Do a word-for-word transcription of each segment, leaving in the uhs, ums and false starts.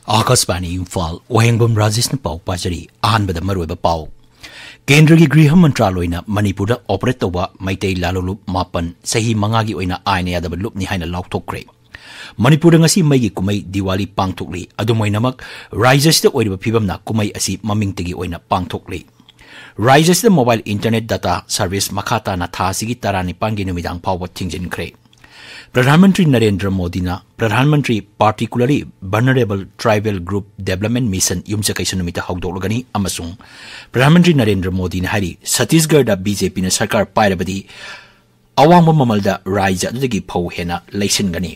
ꯑꯥꯀꯥꯁꯕꯥꯅꯤ ꯏꯝꯐꯥꯜ, ꯋꯥꯍꯦꯡꯕꯝ ꯔꯥꯖꯦꯁꯅ ꯄꯥꯎ ꯄꯥꯖꯔꯤ꯫ ꯑꯍꯥꯟꯕꯗ ꯃꯔꯨꯑꯣꯏꯕ ꯄꯥꯎ꯫ ꯀꯦꯟꯗ꯭ꯔꯒꯤ ꯒ꯭ꯔꯤꯍ ꯃꯟꯇ꯭ꯔꯥꯂꯣꯏꯅ ꯃꯅꯤꯄꯨꯔꯗ ꯑꯣꯄꯔꯦꯠ ꯇꯧꯕ ꯃꯩꯇꯩ ꯂꯥꯂꯣꯡꯂꯨꯞ ꯃꯥꯄꯟ ꯆꯍꯤ ꯃꯉꯥꯒꯤ ꯑꯣꯏꯅ ꯑꯥꯏꯟ ꯌꯥꯗꯕ ꯂꯨꯞꯅꯤ ꯍꯥꯏꯅ ꯂꯥꯎꯊꯣꯛꯈ꯭ꯔꯦ꯫ ꯃꯅꯤꯄꯨꯔꯗ ꯉꯁꯤ ꯃꯩꯒꯤ ꯀꯨꯝꯍꯩ ꯗꯤꯋꯥꯂꯤ ꯄꯥꯡꯊꯣꯛꯂꯤ꯫ ꯑꯗꯨꯝ ꯑꯣꯏꯅꯃꯛ, ꯔꯥꯖ꯭ꯌ ꯑꯁꯤꯗ ꯑꯣꯏꯔꯤꯕ ꯐꯤꯕꯝꯅ ꯀꯨꯝꯍꯩ ꯑꯁꯤ ꯃꯃꯤꯡꯇꯒꯤ ꯑꯣꯏꯅ ꯄꯥꯡꯊꯣꯛꯂꯤ꯫ ꯔꯥꯖ꯭ꯌ ꯑꯁꯤꯗ ꯃꯣꯕꯥꯏꯜ ꯏꯟꯇꯔꯅꯦꯠ ꯗꯇꯥ ꯁꯔꯚꯤꯁ ꯃꯈꯥ ꯇꯥꯅ ꯊꯥ ꯑꯁꯤꯒꯤ ꯇꯔꯥꯅꯤꯄꯥꯟꯒꯤ ꯅꯨꯃꯤꯗꯥꯡ ꯐꯥꯎꯕ ꯊꯤꯡꯖꯤꯟꯈ꯭ꯔꯦ꯫ ꯄ꯭ꯔꯙꯥꯟ ꯃꯟꯇ꯭ꯔꯤ ꯅꯔꯦꯟꯗ꯭ꯔ ꯃꯣꯗꯤꯅ ꯄ꯭ꯔꯙꯥꯟ ꯃꯟꯇ꯭ꯔꯤ Particularly Vulnerable Tribal Group Development Mission ꯌꯨꯝꯁꯀꯩꯁ ꯅꯨꯃꯤꯠꯇ ꯍꯧꯗꯣꯛꯂꯒꯅꯤ ꯑꯃꯁꯨꯡ ꯄ꯭ꯔꯙꯥꯟ ꯃꯟꯇ꯭ꯔꯤ ꯅꯔꯦꯟꯗ꯭ꯔ ꯃꯣꯗꯤꯅ ꯍꯥꯏꯔꯤ, ꯁꯠꯇꯤꯁꯒꯔꯗ ꯕꯤ ꯖꯦ ꯄꯤꯅ ꯁꯔꯀꯥꯔ ꯄꯥꯏꯔꯕꯗꯤ ꯑꯋꯥꯡꯕ ꯃꯃꯜꯗ ꯔꯥꯖ꯭ꯌ ꯑꯗꯨꯗꯒꯤ ꯐꯧ ꯍꯦꯟꯅ ꯂꯩꯁꯤꯟꯒꯅꯤ꯫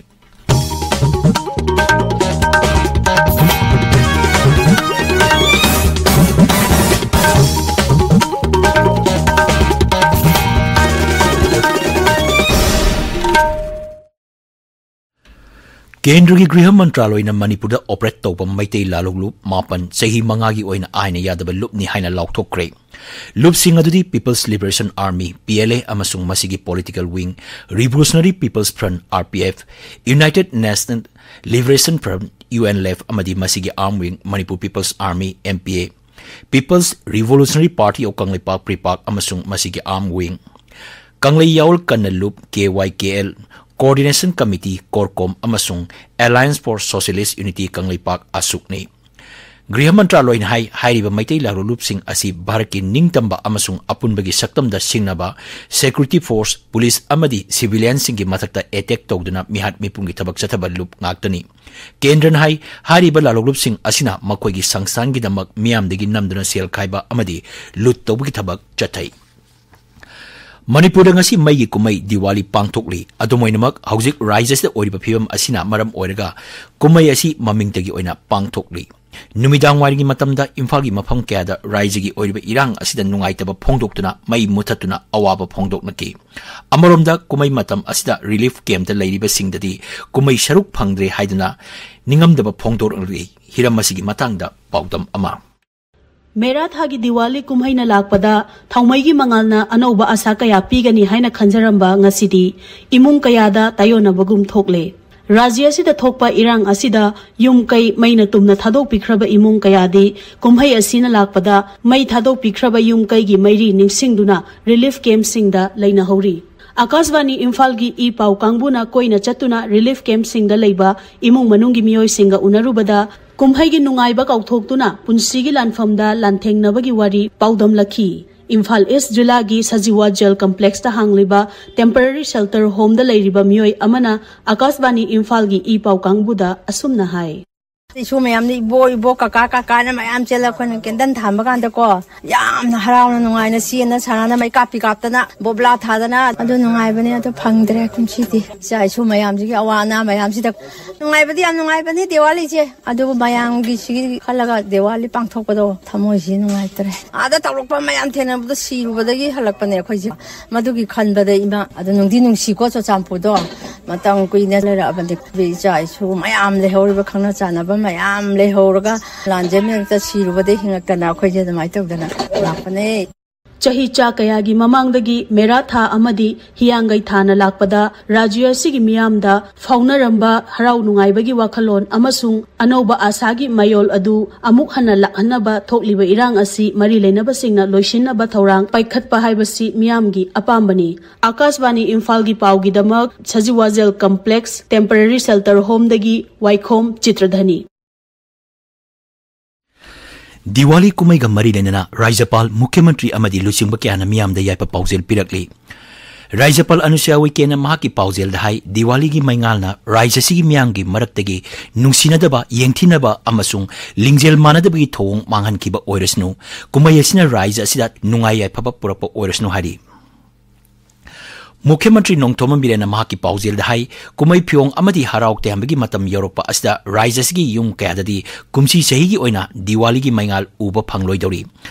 ꯀꯦꯟꯗ꯭ꯔꯒꯤ ꯒ꯭ꯔꯤꯍ ꯃꯟꯇ꯭ꯔꯥꯂꯣꯏꯅ ꯃꯅꯤꯄꯨꯔꯗ ꯑꯣꯄꯔꯦꯠ ꯇꯧꯕ ꯃꯩꯇꯩ ꯂꯥꯂꯣꯡꯂꯨꯞ ꯃꯥꯄꯟ ꯆꯍꯤ ꯃꯉꯥꯒꯤ ꯑꯣꯏꯅ ꯑꯥꯏꯟ ꯌꯥꯗꯕ ꯂꯨꯞꯅꯤ ꯍꯥꯏꯅ ꯂꯥꯎꯊꯣꯛꯈ꯭ꯔꯦ꯫ ꯂꯨꯞꯁꯤꯡ ꯑꯗꯨꯗꯤ People's Liberation Army, P L A, ꯑꯃꯁꯨꯡ ꯃꯁꯤꯒꯤ political wing, Revolutionary People's Front, R P F, United National Liberation Front, U N L F, ꯑꯃꯗꯤ ꯃꯁꯤꯒꯤ arm wing, Manipur People's Army, M P A, People's Revolutionary Party of Kangleipak, ꯄ꯭ꯔꯤꯄꯥꯛ, ꯑꯃꯁꯨꯡ ꯃꯁꯤꯒꯤ arm wing, ꯀꯪꯂꯩ ꯌꯥꯑꯣꯜ ꯀꯟꯅ ꯂꯨꯞ, K Y K L, Coordination Committee, CORCOM, ꯑꯃꯁꯨꯡ Alliance for Socialist Unity Kangleipak, ꯑꯁꯨꯛꯅꯤ꯫ ꯒ꯭ꯔꯤꯍ ꯃꯟꯇ꯭ꯔꯥꯂꯣꯏꯅ ꯍꯥꯏ, ꯍꯥꯏꯔꯤꯕ ꯃꯩꯇꯩ ꯂꯥꯂꯣꯡꯂꯨꯞꯁꯤꯡ ꯑꯁꯤ ꯚꯥꯔꯠꯀꯤ ꯅꯤꯡꯇꯝꯕ ꯑꯃꯁꯨꯡ ꯑꯄꯨꯟꯕꯒꯤ ꯁꯛꯇꯝꯗ ꯁꯤꯡꯅꯕ security force, ꯄꯨꯂꯤꯁ ꯑꯃꯗꯤ civilianꯁꯤꯡꯒꯤ ꯃꯊꯛꯇ attack ꯇꯧꯗꯨꯅ ꯃꯤꯍꯥꯠ ꯃꯤꯄꯨꯡꯒꯤ ꯊꯕꯛ ꯆꯠꯊꯕ ꯂꯨꯞ ꯉꯥꯛꯇꯅꯤ꯫ ꯀꯦꯟꯗ꯭ꯔꯅ ꯍꯥꯏ, ꯍꯥꯏꯔꯤꯕ ꯂꯥꯂꯣꯡꯂꯨꯞꯁꯤꯡ ꯑꯁꯤꯅ ꯃꯈꯣꯏꯒꯤ ꯁꯪꯁꯊꯥꯟꯒꯤꯗꯃꯛ ꯃꯤꯌꯥꯝꯗꯒꯤ ꯅꯝꯗꯨꯅ ꯁꯦꯜ ꯈꯥꯏꯕ ꯑꯃꯗꯤ ꯂꯨꯠ ꯇꯧꯕꯒꯤ ꯊꯕꯛ ꯆꯠꯊꯩ꯫ ꯃꯅꯤꯄꯨꯔꯗ ꯉꯁꯤ ꯃꯩꯒꯤ ꯀꯨꯝꯍꯩ ꯗꯤꯋꯥꯂꯤ ꯄꯥꯡꯊꯣꯛꯂꯤ꯫ ꯑꯗꯨꯝ ꯑꯣꯏꯅꯃꯛ, ꯍꯧꯖꯤꯛ ꯔꯥꯖ꯭ꯌ ꯑꯁꯤꯗ ꯑꯣꯏꯔꯤꯕ ꯐꯤꯕꯝ ꯑꯁꯤꯅ ꯃꯔꯝ ꯑꯣꯏꯔꯒ ꯀꯨꯝꯍꯩ ꯑꯁꯤ ꯃꯃꯤꯡꯇꯒꯤ ꯑꯣꯏꯅ ꯄꯥꯡꯊꯣꯛꯂꯤ꯫ ꯅꯨꯃꯤꯗꯥꯡ ꯋꯥꯏꯔꯝꯒꯤ ꯃꯇꯝꯗ ꯏꯝꯐꯥꯜꯒꯤ ꯃꯐꯝ ꯀꯌꯥꯗ ꯔꯥꯖ꯭ꯌꯒꯤ ꯑꯣꯏꯔꯤꯕ ꯏꯔꯥꯡ ꯑꯁꯤꯗ ꯅꯨꯡꯉꯥꯏꯇꯕ ꯐꯣꯡꯗꯣꯛꯇꯨꯅ ꯃꯩ ꯃꯨꯊꯠꯇꯨꯅ ꯑꯋꯥꯕ ꯐꯣꯡꯗꯣꯛꯅꯈꯤ꯫ ꯑꯃꯔꯣꯝꯗ, ꯀꯨꯝꯍꯩ ꯃꯇꯝ ꯑꯁꯤꯗ relief campꯇ ꯂꯩꯔꯤꯕꯁꯤꯡꯗꯗꯤ ꯀꯨꯝꯍꯩ ꯁꯔꯨꯛ ꯐꯪꯗ꯭ꯔꯦ ꯍꯥꯏꯗꯨꯅ ꯅꯤꯡꯉꯝꯗꯕ ꯐꯣꯡꯗꯣꯛꯂꯤ꯫ ꯍꯤꯔꯝ ꯑꯁꯤꯒꯤ ꯃꯇꯥꯡꯗ ꯄꯥꯎꯗꯝ ꯑꯃ꯫ ꯃꯦꯔꯥ ꯊꯥꯒꯤ ꯗꯤꯋꯥꯂꯤ ꯀꯨꯝꯍꯩꯅ ꯂꯥꯛꯄꯗ ꯊꯥꯎꯃꯩꯒꯤ ꯃꯉꯥꯜꯅ ꯑꯅꯧꯕ ꯑꯁꯥ ꯀꯌꯥ ꯄꯤꯒꯅꯤ ꯍꯥꯏꯅ ꯈꯟꯖꯔꯝꯕ ꯉꯁꯤꯗꯤ ꯏꯃꯨꯡ ꯀꯌꯥꯗ ꯇꯥꯏꯑꯣꯟꯅꯕꯒꯨꯝ ꯊꯣꯛꯂꯦ꯫ ꯔꯥꯖ꯭ꯌ ꯑꯁꯤꯗ ꯊꯣꯛꯄ ꯏꯔꯥꯡ ꯑꯁꯤꯗ ꯌꯨꯝ ꯀꯩ ꯃꯩꯅ ꯇꯨꯝꯅ ꯊꯥꯗꯣꯛꯄꯤꯈ꯭ꯔꯕ ꯏꯃꯨꯡ ꯀꯌꯥꯗꯤ ꯀꯨꯝꯍꯩ ꯑꯁꯤꯅ ꯂꯥꯛꯄꯗ ꯃꯩ ꯊꯥꯗꯣꯛꯄꯤꯈ꯭ꯔꯕ ꯌꯨꯝ ꯀꯩꯒꯤ ꯃꯩꯔꯤ ꯅꯤꯡꯁꯤꯡꯗꯨꯅ ꯔꯤꯂꯤꯐ ꯀꯦꯝꯞꯁꯤꯡꯗ ꯂꯩꯅꯍꯧꯔꯤ꯫ ꯑꯀꯥꯁꯕꯥꯅꯤ ꯏꯝꯐꯥꯜꯒꯤ ꯏ ꯄꯥꯎ ꯀꯥꯡꯕꯨꯅ ꯀꯣꯏꯅ ꯆꯠꯇꯨꯅ ꯔꯤꯂꯤꯐ ꯀꯦꯝꯞꯁꯤꯡꯗ ꯂꯩꯕ ꯏꯃꯨꯡ ꯃꯅꯨꯡꯒꯤ ꯃꯤꯑꯣꯏꯁꯤꯡꯒ ꯎꯅꯔꯨꯕꯗ ꯀꯨꯝꯍꯩꯒꯤ ꯅꯨꯡꯉꯥꯏꯕ ꯀꯥꯎꯊꯣꯛꯇꯨꯅ ꯄꯨꯟꯁꯤꯒꯤ ꯂꯥꯟꯐꯝꯗ ꯂꯥꯟꯊꯦꯡꯅꯕꯒꯤ ꯋꯥꯔꯤ ꯄꯥꯎꯗꯝꯂꯛꯈꯤ꯫ ꯏꯝꯐꯥꯜ ꯏꯁ ꯖꯤꯂꯥꯒꯤ ꯁꯖꯤꯋꯥ ꯖꯦꯜ ꯀꯝꯄ꯭ꯂꯦꯛꯁꯇ ꯍꯥꯡꯂꯤꯕ ꯇꯦꯝꯄꯔꯔꯤ ꯁꯦꯜꯇꯔ ꯍꯣꯝꯗ ꯂꯩꯔꯤꯕ ꯃꯤꯑꯣꯏ ꯑꯃꯅ ꯑꯀꯥꯁꯕꯥꯅꯤ ꯏꯝꯐꯥꯜꯒꯤ ꯏ ꯄꯥꯎ ꯀꯥꯡꯕꯨꯗ ꯑꯁꯨꯝꯅ ꯍꯥꯏ꯫ ꯏꯁꯨ ꯃꯌꯥꯝꯅ ꯏꯕꯣ, ꯏꯕꯣ, ꯀꯀꯥ, ꯀꯀꯥꯅ ꯃꯌꯥꯝ ꯆꯦꯜꯂ ꯑꯩꯈꯣꯏꯅ ꯀꯦꯟꯗꯜ ꯊꯥꯟꯕ ꯀꯥꯟꯗꯀꯣ, ꯌꯥꯝꯅ ꯍꯔꯥꯎꯅ ꯅꯨꯡꯉꯥꯏꯅ ꯆꯦꯟꯅ ꯁꯥꯟꯅꯅ ꯃꯩ ꯀꯥꯞꯄꯤ ꯀꯥꯞꯇꯅ ꯕꯣꯕ꯭ꯂꯥ ꯊꯥꯗꯅ ꯑꯗꯨ ꯅꯨꯡꯉꯥꯏꯕꯅꯦ꯫ ꯑꯗꯨ ꯐꯪꯗ꯭ꯔꯦ ꯀꯨꯝꯁꯤꯗꯤ꯫ ꯏꯆꯥ ꯏꯁꯨ ꯃꯌꯥꯝꯁꯤꯒꯤ ꯑꯋꯥ ꯑꯅꯥ ꯃꯌꯥꯝꯁꯤꯗ ꯅꯨꯡꯉꯥꯏꯕꯗꯤ ꯌꯥꯝ ꯅꯨꯡꯉꯥꯏꯕꯅꯤ ꯗꯤꯋꯥꯂꯤꯁꯦ꯫ ꯑꯗꯨꯕꯨ ꯃꯌꯥꯝꯒꯤ ꯁꯤꯒꯤ ꯈꯜꯂꯒ ꯗꯤꯋꯥꯂꯤ ꯄꯥꯡꯊꯣꯛꯄꯗꯣ ꯊꯃꯣꯏꯁꯤ ꯅꯨꯡꯉꯥꯏꯇ꯭ꯔꯦ꯫ ꯑꯥꯗ ꯇꯧꯔꯛꯄ ꯃꯌꯥꯝ ꯊꯦꯡꯅꯕꯗ ꯁꯤꯔꯨꯕꯗꯒꯤ ꯍꯜꯂꯛꯄꯅꯦ ꯑꯩꯈꯣꯏꯁꯦ꯫ ꯃꯗꯨꯒꯤ ꯈꯟꯕꯗ ꯏꯃꯥ ꯑꯗꯨ ꯅꯨꯡꯗꯤ ꯅꯨꯡꯁꯤꯀꯣ ꯆꯨꯔꯆꯥꯟꯄꯨꯔꯗꯣ꯫ ꯃꯇꯝ ꯀꯨꯏꯅ ꯂꯩꯔꯛꯑꯕꯅꯤ꯫ ꯏꯆꯥ ꯏꯁꯨ ꯃꯌꯥꯝ ꯂꯩꯍꯧꯔꯤꯕ, ꯈꯪꯅ ꯆꯥꯟꯅꯕ ꯃꯌꯥꯝ ꯂꯩꯍꯧꯔꯒ ꯂꯥꯟꯖꯦꯟ ꯃꯔꯛꯇ ꯁꯤꯔꯨꯕꯗꯒꯤ ꯍꯤꯡꯉꯛꯇꯅ ꯑꯩꯈꯣꯏꯁꯦ ꯑꯗꯨꯃꯥꯏꯅ ꯇꯧꯗꯅ ꯂꯥꯛꯄꯅꯦ꯫ ꯆꯍꯤ ꯆꯥ ꯀꯌꯥꯒꯤ ꯃꯃꯥꯡꯗꯒꯤ ꯃꯦꯔꯥ ꯊꯥ ꯑꯃꯗꯤ ꯍꯤꯌꯥꯡꯒꯩ ꯊꯥꯅ ꯂꯥꯛꯄꯗ ꯔꯥꯖ꯭ꯌ ꯑꯁꯤꯒꯤ ꯃꯤꯌꯥꯝꯗ ꯐꯥꯎꯅꯔꯝꯕ ꯍꯔꯥꯎ ꯅꯨꯡꯉꯥꯏꯕꯒꯤ ꯋꯥꯈꯜꯂꯣꯟ ꯑꯃꯁꯨꯡ ꯑꯅꯧꯕ ꯑꯥꯁꯥꯒꯤ ꯃꯌꯣꯜ ꯑꯗꯨ ꯑꯃꯨꯛ ꯍꯟꯅ ꯂꯥꯛꯍꯟꯅꯕ ꯊꯣꯛꯂꯤꯕ ꯏꯔꯥꯡ ꯑꯁꯤ ꯃꯔꯤ ꯂꯩꯅꯕꯁꯤꯡꯅ ꯂꯣꯏꯁꯤꯟꯅꯕ ꯊꯧꯔꯥꯡ ꯄꯥꯏꯈꯠꯄ ꯍꯥꯏꯕꯁꯤ ꯃꯤꯌꯥꯝꯒꯤ ꯑꯄꯥꯝꯕꯅꯤ꯫ ꯑꯀꯥꯁꯕꯥꯅꯤ ꯏꯝꯐꯥꯜꯒꯤ ꯄꯥꯎꯒꯤꯗꯃꯛ Sajiwa jail complex temporary shelter ꯍꯣꯝꯗꯒꯤ ꯋꯥꯏꯈꯣꯝ ꯆꯤꯇ꯭ꯔꯙꯅꯤ꯫ ꯗꯤꯋꯥꯂꯤ ꯀꯨꯝꯍꯩꯒ ꯃꯔꯤ ꯂꯩꯅꯅ ꯔꯥꯖ꯭ꯌꯄꯥꯜ, ꯃꯨꯈ꯭ꯌ ꯃꯟꯇ꯭ꯔꯤ ꯑꯃꯗꯤ ꯂꯨꯆꯤꯡꯕ ꯀꯌꯥꯅ ꯃꯤꯌꯥꯝꯗ ꯌꯥꯏꯐ ꯄꯥꯎꯖꯦꯜ ꯄꯤꯔꯛꯂꯤ꯫ ꯔꯥꯖ꯭ꯌꯄꯥꯜ ꯑꯅꯨꯁꯨꯌꯥ ꯎꯏꯀꯦꯅ ꯃꯍꯥꯛꯀꯤ ꯄꯥꯎꯖꯦꯜꯗ ꯍꯥꯏ, ꯗꯤꯋꯥꯂꯤꯒꯤ ꯃꯩꯉꯥꯜꯅ ꯔꯥꯖ꯭ꯌ ꯑꯁꯤꯒꯤ ꯃꯤꯌꯥꯝꯒꯤ ꯃꯔꯛꯇꯒꯤ ꯅꯨꯡꯁꯤꯅꯗꯕ, ꯌꯦꯡꯊꯤꯅꯕ ꯑꯃꯁꯨꯡ ꯂꯤꯡꯖꯦꯜ ꯃꯥꯟꯅꯗꯕꯒꯤ ꯊꯧꯑꯣꯡ ꯃꯥꯡꯍꯟꯈꯤꯕ ꯑꯣꯏꯔꯁꯅꯨ꯫ ꯀꯨꯝꯍꯩ ꯑꯁꯤꯅ ꯔꯥꯖ꯭ꯌ ꯑꯁꯤꯗ ꯅꯨꯡꯉꯥꯏ ꯌꯥꯏꯐꯕ ꯄꯨꯔꯛꯄ ꯑꯣꯏꯔꯁꯅꯨ ꯍꯥꯏꯔꯤ꯫ ꯃꯨꯈ꯭ꯌ ꯃꯟꯇ꯭ꯔꯤ ꯅꯣꯡꯊꯣꯝꯕꯝ ꯕꯤꯔꯦꯟꯅ ꯃꯍꯥꯛꯀꯤ ꯄꯥꯎꯖꯦꯜꯗ ꯍꯥꯏ, ꯀꯨꯝꯍꯩ ꯐꯤꯌꯣꯡ ꯑꯃꯗꯤ ꯍꯔꯥꯎ ꯇꯌꯥꯝꯕꯒꯤ ꯃꯇꯝ ꯌꯧꯔꯛꯄ ꯑꯁꯤꯗ ꯔꯥꯖ꯭ꯌ ꯑꯁꯤꯒꯤ ꯌꯨꯝ ꯀꯌꯥꯗꯗꯤ ꯀꯨꯝꯁꯤ ꯆꯍꯤꯒꯤ ꯑꯣꯏꯅ ꯗꯤꯋꯥꯂꯤꯒꯤ ꯃꯩꯉꯥꯜ ꯎꯕ ꯐꯪꯂꯣꯏꯗꯧꯔꯤ꯫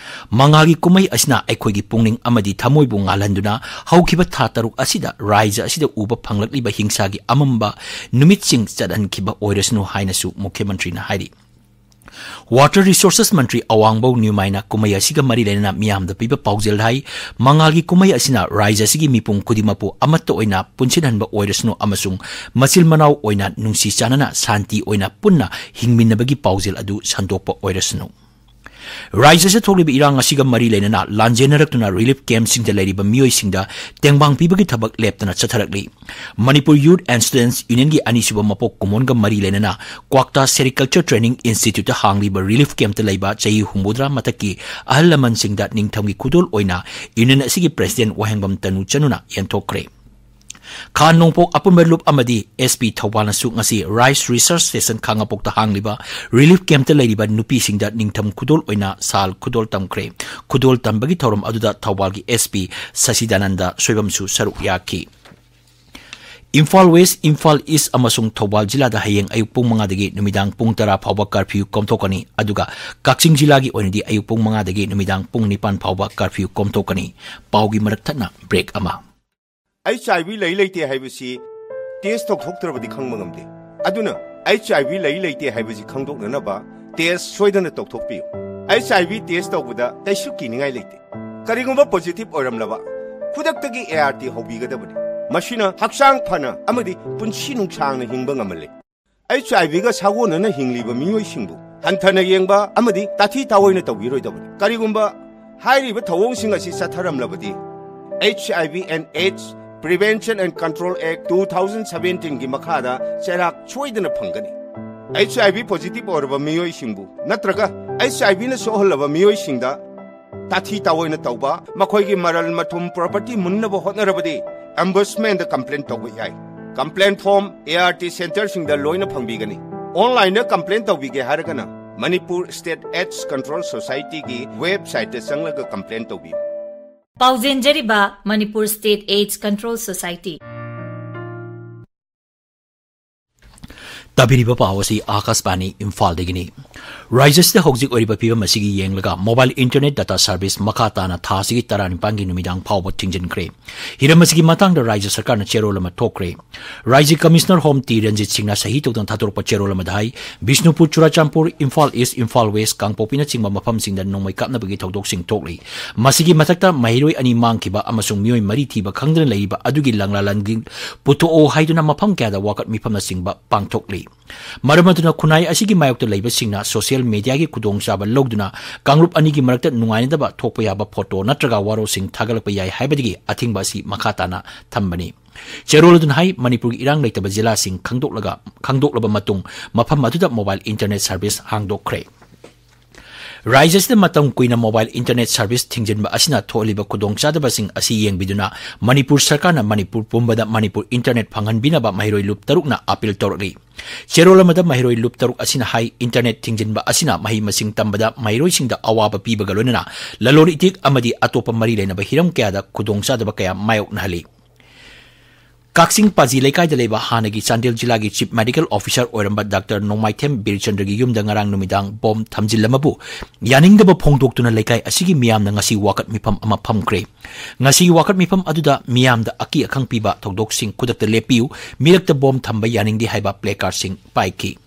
ꯃꯉꯥꯜꯒꯤ ꯀꯨꯝꯍꯩ ꯑꯁꯤꯅ ꯑꯩꯈꯣꯏꯒꯤ ꯄꯨꯛꯅꯤꯡ ꯑꯃꯗꯤ ꯊꯃꯣꯏꯕꯨ ꯉꯥꯜꯍꯟꯗꯨꯅ ꯍꯧꯈꯤꯕ ꯊꯥ ꯇꯔꯨꯛ ꯑꯁꯤꯗ ꯔꯥꯖ꯭ꯌ ꯑꯁꯤꯗ ꯎꯕ ꯐꯪꯂꯛꯂꯤꯕ ꯍꯤꯡꯁꯥꯒꯤ ꯑꯃꯝꯕ ꯅꯨꯃꯤꯠꯁꯤꯡ ꯆꯠꯍꯟꯈꯤꯕ ꯑꯣꯏꯔꯁꯅꯨ ꯍꯥꯏꯅꯁꯨ ꯃꯨꯈ꯭ꯌ ꯃꯟꯇ꯭ꯔꯤꯅ ꯍꯥꯏꯔꯤ꯫ Water Resources ꯃꯟꯇ꯭ꯔꯤ ꯑꯋꯥꯡꯕꯧ ꯅ꯭ꯌꯨꯃꯥꯏꯅ ꯀꯨꯝꯍꯩ ꯑꯁꯤꯒ ꯃꯔꯤ ꯂꯩꯅꯅ ꯃꯤꯌꯥꯝꯗ ꯄꯤꯕ ꯄꯥꯎꯖꯦꯜ ꯍꯥꯏ, ꯃꯉꯥꯜꯒꯤ ꯀꯨꯝꯍꯩ ꯑꯁꯤꯅ ꯔꯥꯏꯖ ꯑꯁꯤꯒꯤ ꯃꯤꯄꯨꯝ ꯈꯨꯗꯤꯡꯃꯛꯄꯨ ꯑꯃꯠꯇ ꯑꯣꯏꯅ ꯄꯨꯟꯁꯤꯟꯍꯟꯕ ꯑꯣꯏꯔꯁꯅꯨ ꯑꯃꯁꯨꯡ ꯃꯆꯤꯜ ꯃꯅꯥꯎ ꯑꯣꯏꯅ ꯅꯨꯡꯁꯤ ꯆꯥꯟꯅꯅ ꯁꯥꯟꯇꯤ ꯑꯣꯏꯅ ꯄꯨꯟꯅ ꯍꯤꯡꯃꯤꯟꯅꯕꯒꯤ ꯄꯥꯎꯖꯦꯜ ꯑꯗꯨ ꯁꯟꯗꯣꯛꯄ ꯑꯣꯏꯔꯁꯅꯨ꯫ ꯔꯥꯏꯖ ꯑꯁꯤꯗ ꯊꯣꯛꯂꯤꯕ ꯏꯔꯥꯡ ꯑꯁꯤꯒ ꯃꯔꯤ ꯂꯩꯅꯅ ꯂꯥꯟꯖꯦꯟꯅꯔꯛꯇꯨꯅ ꯔꯤꯂꯤꯐ ꯀꯦꯝꯞꯁꯤꯡꯗ ꯂꯩꯔꯤꯕ ꯃꯤꯑꯣꯏꯁꯤꯡꯗ ꯇꯦꯡꯕꯥꯡ ꯄꯤꯕꯒꯤ ꯊꯕꯛ ꯂꯦꯞꯇꯅ ꯆꯠꯊꯔꯛꯂꯤ꯫ ꯃꯅꯤꯄꯨꯔ ꯌꯨꯠ ꯑꯦꯟ ꯁ꯭ꯇꯨꯗꯦꯟꯠꯁ ꯌꯨꯅꯤꯌꯟꯒꯤ ꯑꯅꯤꯁꯨꯕ ꯃꯄꯣꯛ ꯀꯨꯝꯑꯣꯟꯒ ꯃꯔꯤ ꯂꯩꯅꯅ ꯀ꯭ꯋꯥꯛꯇꯥ ꯁꯦꯔꯤꯀꯜꯆꯔ ꯇ꯭ꯔꯦꯅꯤꯡ ꯏꯟꯁꯇꯤꯇ꯭ꯌꯨꯠꯇ ꯍꯥꯡꯂꯤꯕ ꯔꯤꯂꯤꯐ ꯀꯦꯝꯞꯇ ꯂꯩꯕ ꯆꯍꯤ ꯍꯨꯝꯐꯨꯇꯔꯥ ꯃꯊꯛꯀꯤ ꯑꯍꯜ ꯂꯃꯟꯁꯤꯡꯗ ꯅꯤꯡꯊꯝꯒꯤ ꯈꯨꯗꯣꯜ ꯑꯣꯏꯅ ꯌꯨꯅꯤꯌꯟ ꯑꯁꯤꯒꯤ ꯄ꯭ꯔꯦꯁꯤꯗꯦꯟꯠ ꯋꯥꯍꯦꯡꯕꯝ ꯇꯅꯨ ꯆꯅꯨꯅ ꯌꯦꯟꯊꯣꯛꯈ꯭ꯔꯦ꯫ ꯈꯥ ꯅꯣꯡꯄꯣꯛ ꯑꯄꯨꯟꯕ ꯂꯨꯞ ꯑꯃꯗꯤ ꯑꯦꯁ ꯄꯤ ꯊꯧꯕꯥꯜꯅꯁꯨ ꯉꯁꯤ ꯔꯥꯏꯖ ꯔꯤꯁꯔꯁ ꯁ꯭ꯇꯦꯁꯟ ꯈꯥꯉꯕꯣꯛꯇ ꯍꯥꯡꯂꯤꯕ ꯔꯤꯂꯤꯐ ꯀꯦꯝꯞꯇ ꯂꯩꯔꯤꯕ ꯅꯨꯄꯤꯁꯤꯡꯗ ꯅꯤꯡꯊꯝ ꯈꯨꯗꯣꯜ ꯑꯣꯏꯅ ꯁꯥꯜ ꯈꯨꯗꯣꯜ ꯇꯝꯈ꯭ꯔꯦ꯫ ꯈꯨꯗꯣꯜ ꯇꯝꯕꯒꯤ ꯊꯧꯔꯝ ꯑꯗꯨꯗ ꯊꯧꯕꯥꯜꯒꯤ ꯑꯦꯁ ꯄꯤ ꯁꯁꯤꯗꯥꯅꯟꯗ ꯁꯣꯏꯕꯝꯁꯨ ꯁꯔꯨꯛ ꯌꯥꯈꯤ꯫ ꯏꯝꯐꯥꯜ ꯋꯦꯁ, ꯏꯝꯐꯥꯜ ꯏꯁ ꯑꯃꯁꯨꯡ ꯊꯧꯕꯥꯜ ꯖꯤꯂꯥꯗ ꯍꯌꯦꯡ ꯑꯌꯨꯛ ꯄꯨꯡ ꯃꯉꯥꯗꯒꯤ ꯅꯨꯃꯤꯗꯥꯡ ꯄꯨꯡ ꯇꯔꯥ ꯐꯥꯎꯕ ꯀꯔꯐ꯭ꯌꯨ ꯀꯣꯝꯊꯣꯛꯀꯅꯤ꯫ ꯑꯗꯨꯒ ꯀꯛꯆꯤꯡ ꯖꯤꯂꯥꯒꯤ ꯑꯣꯏꯅꯗꯤ ꯑꯌꯨꯛ ꯄꯨꯡ ꯃꯉꯥꯗꯒꯤ ꯅꯨꯃꯤꯗꯥꯡ ꯄꯨꯡ ꯅꯤꯄꯥꯟ ꯐꯥꯎꯕ ꯀꯔꯐ꯭ꯌꯨ ꯀꯣꯝꯊꯣꯛꯀꯅꯤ꯫ ꯄꯥꯎꯒꯤ ꯃꯔꯛ ꯊꯠꯅ ꯕ꯭ꯔꯦꯛ ꯑꯃ꯫ ꯑꯩꯆ ꯑꯥꯏ ꯚꯤ ꯂꯩ ꯂꯩꯇꯦ ꯍꯥꯏꯕꯁꯤ ꯇꯦꯁ ꯇꯧꯊꯣꯛꯇ꯭ꯔꯕꯗꯤ ꯈꯪꯕ ꯉꯝꯗꯦ꯫ ꯑꯗꯨꯅ ꯑꯩꯆ ꯑꯥꯏ ꯚꯤ ꯂꯩ ꯂꯩꯇꯦ ꯍꯥꯏꯕꯁꯤ ꯈꯪꯗꯣꯛꯅꯅꯕ ꯇꯦꯁ ꯁꯣꯏꯗꯅ ꯇꯧꯊꯣꯛꯄꯤꯌꯨ꯫ ꯑꯩꯆ ꯑꯥꯏ ꯚꯤ ꯇꯦꯁ ꯇꯧꯕꯗ ꯀꯩꯁꯨ ꯀꯤꯅꯤꯡꯉꯥꯏ ꯂꯩꯇꯦ꯫ ꯀꯔꯤꯒꯨꯝꯕ ꯄꯣꯖꯤꯇꯤꯚ ꯑꯣꯏꯔꯝꯂꯕ, ꯈꯨꯗꯛꯇꯒꯤ ꯑꯦ ꯑꯥꯔ ꯇꯤ ꯍꯧꯕꯤꯒꯗꯕꯅꯤ꯫ ꯃꯁꯤꯅ ꯍꯛꯆꯥꯡ ꯐꯅ ꯑꯃꯗꯤ ꯄꯨꯟꯁꯤ ꯅꯨꯡꯁꯥꯡꯅ ꯍꯤꯡꯕ ꯉꯝꯍꯜꯂꯤ꯫ ꯑꯩꯆ ꯑꯥꯏ ꯚꯤꯒ ꯁꯥꯒꯣꯟꯅꯅ ꯍꯤꯡꯂꯤꯕ ꯃꯤꯑꯣꯏꯁꯤꯡꯕꯨ ꯍꯟꯊꯅ ꯌꯦꯡꯕ ꯑꯃꯗꯤ ꯇꯥꯊꯤ ꯇꯥꯑꯣꯏꯅ ꯇꯧꯕꯤꯔꯣꯏꯗꯕꯅꯤ꯫ ꯀꯔꯤꯒꯨꯝꯕ ꯍꯥꯏꯔꯤꯕ ꯊꯧꯑꯣꯡꯁꯤꯡ ꯑꯁꯤ ꯆꯠꯊꯔꯝꯂꯕꯗꯤ, H I V and AIDS Prevention and Control Act two thousand seventeenꯒꯤ ꯃꯈꯥꯗ ꯆꯩꯔꯥꯛ ꯁꯣꯏꯗꯅ ꯐꯪꯒꯅꯤ꯫ ꯑꯩꯆ ꯑꯥꯏ ꯚꯤ ꯄꯣꯖꯤꯇꯤꯚ ꯑꯣꯏꯔꯕ ꯃꯤꯑꯣꯏꯁꯤꯡꯕꯨ ꯅꯠꯇ꯭ꯔꯒ ꯑꯩꯆ ꯑꯥꯏ ꯚꯤꯅ ꯁꯣꯛꯍꯜꯂꯕ ꯃꯤꯑꯣꯏꯁꯤꯡꯗ ꯇꯥꯊꯤ ꯇꯥꯑꯣꯏꯅ ꯇꯧꯕ, ꯃꯈꯣꯏꯒꯤ ꯃꯔꯜ ꯃꯊꯨꯝ, ꯄ꯭ꯔꯣꯄꯔꯇꯤ ꯃꯨꯟꯅꯕ ꯍꯣꯠꯅꯔꯕꯗꯤ ꯑꯣꯝꯕꯨꯗꯁꯃꯦꯟꯗ ꯀꯝꯄ꯭ꯂꯦꯟ ꯇꯧꯕ ꯌꯥꯏ꯫ Complain form A R T ꯁꯦꯟꯇꯔꯁꯤꯡꯗ ꯂꯣꯏꯅ ꯐꯪꯕꯤꯒꯅꯤ꯫ ꯑꯣꯟꯂꯥꯏꯟꯗ ꯀꯝꯄ꯭ꯂꯦꯟ ꯇꯧꯕꯤꯒꯦ ꯍꯥꯏꯔꯒꯅ ꯃꯅꯤꯄꯨꯔ ꯁ꯭ꯇꯦꯠ ꯑꯦꯗꯁ ꯀꯟꯇ꯭ꯔꯣꯜ ꯁꯣꯁꯥꯏꯇꯤꯒꯤ ꯋꯦꯕꯁꯥꯏꯠꯇ ꯆꯪꯂꯒ ꯀꯝꯄ꯭ꯂꯦꯟ ꯇꯧꯕꯤꯌꯨ꯫ ꯄꯥꯎꯖꯦꯟꯖꯔꯤꯕ Manipur state AIDS control society. ꯇꯥꯕꯤꯔꯤꯕ ꯄꯥꯎ ꯑꯁꯤ ꯑꯥꯀꯥꯁꯕꯥꯅꯤ ꯏꯝꯐꯥꯜꯗꯒꯤꯅꯤ꯫ ꯔꯥꯖ꯭ꯌ ꯑꯁꯤꯗ ꯍꯧꯖꯤꯛ ꯑꯣꯏꯔꯤꯕ ꯐꯤꯕꯝ ꯑꯁꯤꯒꯤ ꯌꯦꯡꯂꯒ mobile internet data service ꯃꯈꯥ ꯇꯥꯅ ꯊꯥ ꯑꯁꯤꯒꯤ ꯇꯔꯥꯅꯤꯄꯥꯟꯒꯤ ꯅꯨꯃꯤꯗꯥꯡ ꯐꯥꯎꯕ ꯊꯤꯡꯖꯤꯟꯈ꯭ꯔꯦ꯫ ꯍꯤꯔꯝ ꯑꯁꯤꯒꯤ ꯃꯇꯥꯡꯗ ꯔꯥꯖ꯭ꯌ ꯁꯔꯀꯥꯔꯅ ꯆꯦꯔꯣꯜ ꯑꯃ ꯊꯣꯛꯈ꯭ꯔꯦ꯫ ꯔꯥꯖ꯭ꯌ ꯀꯃꯤꯁꯅꯔ ꯍꯣꯝ ꯇꯤ ꯔꯟꯖꯤꯠ ꯁꯤꯡꯅ ꯁꯍꯤ ꯇꯧꯗꯨꯅ ꯊꯥꯗꯣꯔꯛꯄ ꯆꯦꯔꯣꯜ ꯑꯃꯗ ꯍꯥꯏ, ꯕꯤꯁꯅꯨꯄꯨꯔ, ꯆꯨꯔꯥꯆꯥꯟꯄꯨꯔ, ꯏꯝꯐꯥꯜ ꯏꯁ꯭ꯠ, ꯏꯝꯐꯥꯜ ꯋꯦꯁ꯭ꯠ, ꯀꯥꯡꯄꯣꯛꯄꯤꯅꯆꯤꯡꯕ ꯃꯐꯝꯁꯤꯡꯗ ꯅꯣꯡꯃꯩ ꯀꯥꯞꯅꯕꯒꯤ ꯊꯧꯗꯣꯛꯁꯤꯡ ꯊꯣꯛꯂꯤ꯫ ꯃꯁꯤꯒꯤ ꯃꯊꯛꯇ ꯃꯍꯩꯔꯣꯏ ꯑꯅꯤ ꯃꯥꯡꯈꯤꯕ ꯑꯃꯁꯨꯡ ꯃꯤꯑꯣꯏ ꯃꯔꯤ ꯊꯤꯕ ꯈꯪꯗꯅ ꯂꯩꯔꯤꯕ ꯑꯗꯨꯒꯤ ꯂꯪꯂꯥ ꯂꯪꯒꯤꯡ ꯄꯨꯊꯣꯛꯑꯣ ꯍꯥꯏꯗꯨꯅ ꯃꯐꯝ ꯀꯌꯥꯗ ꯋꯥꯀꯠ ꯃꯤꯐꯝꯅꯆꯤꯡꯕ ꯄꯥꯡꯊꯣꯛꯂꯤ꯫ ꯃꯔꯝ ꯑꯗꯨꯅ ꯈꯨꯟꯅꯥꯏ ꯑꯁꯤꯒꯤ ꯃꯥꯌꯣꯛꯇ ꯂꯩꯕꯁꯤꯡꯅ social media ꯒꯤ ꯈꯨꯗꯣꯡꯆꯥꯕ ꯂꯧꯗꯨꯅ ꯀꯥꯡꯂꯨꯞ ꯑꯅꯤꯒꯤ ꯃꯔꯛꯇ ꯅꯨꯡꯉꯥꯏꯅꯗꯕ ꯊꯣꯛꯄ ꯌꯥꯕ photo ꯅꯠꯇ꯭ꯔꯒ ꯋꯥꯔꯣꯜꯁꯤꯡ ꯊꯥꯒꯠꯂꯛꯄ ꯌꯥꯏ ꯍꯥꯏꯕꯗꯒꯤ ꯑꯊꯤꯡꯕ ꯑꯁꯤ ꯃꯈꯥ ꯇꯥꯅ ꯊꯝꯕꯅꯤ꯫ ꯆꯦꯔꯣꯜ ꯑꯗꯨꯅ ꯍꯥꯏ, ꯃꯅꯤꯄꯨꯔꯒꯤ ꯏꯔꯥꯡ ꯂꯩꯇꯕ ꯖꯤꯂꯥꯁꯤꯡ ꯈꯪꯗꯣꯛꯂꯒ, ꯈꯪꯗꯣꯛꯂꯕ ꯃꯇꯨꯡ ꯃꯐꯝ ꯑꯗꯨꯗ mobile internet service ꯍꯥꯡꯗꯣꯛꯈ꯭ꯔꯦ꯫ ꯔꯥꯖ꯭ꯌ ꯑꯁꯤꯗ ꯃꯇꯝ ꯀꯨꯏꯅ mobile internet service ꯊꯤꯡꯖꯤꯟꯕ ꯑꯁꯤꯅ ꯊꯣꯛꯍꯜꯂꯤꯕ ꯈꯨꯗꯣꯡꯆꯥꯗꯕꯁꯤꯡ ꯑꯁꯤ ꯌꯦꯡꯕꯤꯗꯨꯅ ꯃꯅꯤꯄꯨꯔ ꯁꯔꯀꯥꯔꯅ ꯃꯅꯤꯄꯨꯔ ꯄꯨꯝꯕꯗ ꯃꯅꯤꯄꯨꯔ internet ꯐꯪꯍꯟꯕꯤꯅꯕ ꯃꯍꯩꯔꯣꯏ ꯂꯨꯞ ꯇꯔꯨꯛꯅ appeal ꯇꯧꯔꯛꯂꯤ꯫ ꯆꯦꯔꯣꯜ ꯑꯃꯗ ꯃꯍꯩꯔꯣꯏ ꯂꯨꯞ ꯇꯔꯨꯛ ꯑꯁꯤꯅ ꯍꯥꯏ, internet ꯊꯤꯡꯖꯤꯟꯕ ꯑꯁꯤꯅ ꯃꯍꯩ ꯃꯁꯤꯡ ꯇꯝꯕꯗ ꯃꯍꯩꯔꯣꯏꯁꯤꯡꯗ ꯑꯋꯥꯕ ꯄꯤꯕꯒ ꯂꯣꯏꯅꯅ ꯂꯂꯣꯟ ꯏꯇꯤꯛ ꯑꯃꯗꯤ ꯑꯇꯣꯞꯄ ꯃꯔꯤ ꯂꯩꯅꯕ ꯍꯤꯔꯝ ꯀꯌꯥꯗ ꯈꯨꯗꯣꯡꯆꯥꯗꯕ ꯀꯌꯥ ꯃꯥꯌꯣꯛꯅꯍꯜꯂꯤ꯫ ꯀꯛꯆꯤꯡ ꯄꯥꯖꯤ ꯂꯩꯀꯥꯏꯗ ꯂꯩꯕ ꯍꯥꯟꯅꯒꯤ ꯆꯥꯟꯗꯦꯜ ꯖꯤꯂꯥꯒꯤ Chief Medical Officer ꯑꯣꯏꯔꯝꯕ Doctor ꯅꯣꯡꯃꯥꯏꯊꯦꯝ ꯕꯤꯔꯆꯟꯗ꯭ꯔꯒꯤ ꯌꯨꯝꯗ ꯉꯔꯥꯡ ꯅꯨꯃꯤꯗꯥꯡ bomb ꯊꯝꯖꯤꯜꯂꯝꯕꯕꯨ ꯌꯥꯅꯤꯡꯗꯕ ꯐꯣꯡꯗꯣꯛꯇꯨꯅ ꯂꯩꯀꯥꯏ ꯑꯁꯤꯒꯤ ꯃꯤꯌꯥꯝꯅ ꯉꯁꯤ ꯋꯥꯀꯠ ꯃꯤꯐꯝ ꯑꯃ ꯐꯝꯈ꯭ꯔꯦ꯫ ꯉꯁꯤꯒꯤ ꯋꯥꯀꯠ ꯃꯤꯐꯝ ꯑꯗꯨꯗ ꯃꯤꯌꯥꯝꯗ ꯑꯀꯤ ꯑꯈꯪ ꯄꯤꯕ ꯊꯧꯗꯣꯛꯁꯤꯡ ꯈꯨꯗꯛꯇ ꯂꯦꯞꯄꯤꯌꯨ, ꯃꯤꯔꯛꯇ bomb ꯊꯝꯕ ꯌꯥꯅꯤꯡꯗꯦ ꯍꯥꯏꯕ placardꯁꯤꯡ ꯄꯥꯏꯈꯤ꯫